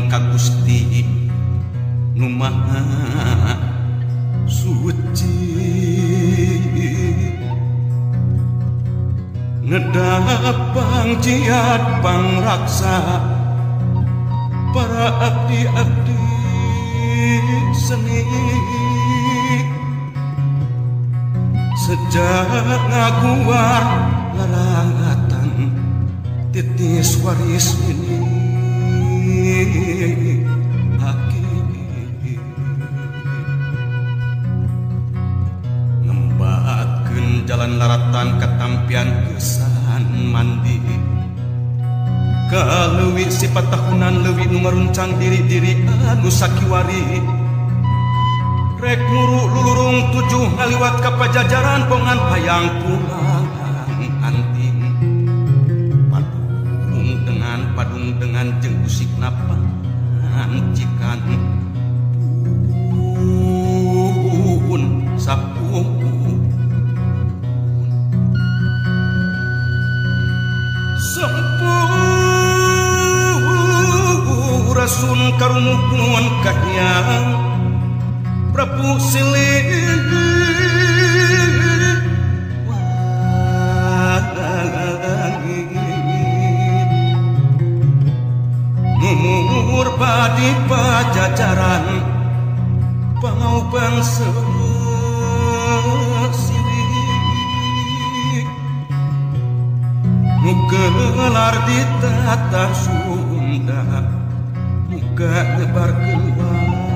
Nyuhun ka Gusti nu Maha Suci. Ngedap pangjiat pangraksa para abdi-abdi seni. Sejak ngaguar larangatan titis waris ini aki. Ngembatkeun jalan laratan katampian kesan mandi. Kaleuwi sifat tahunan leuwi nu ngaruncang diri-diri anu sakiwari. Rek muru lulurung tujuh ngaliwat ka pajajaran bongan hayang pulang anting. Padung dengan jeung usikna pancikan pun sapu. Sempurasun karumuhun kahiyang Prabu Siliwangi. Mumur padi pajajaran pangaubang sesirik. Nu gelar di tatar Sunda muga nyebarkeun.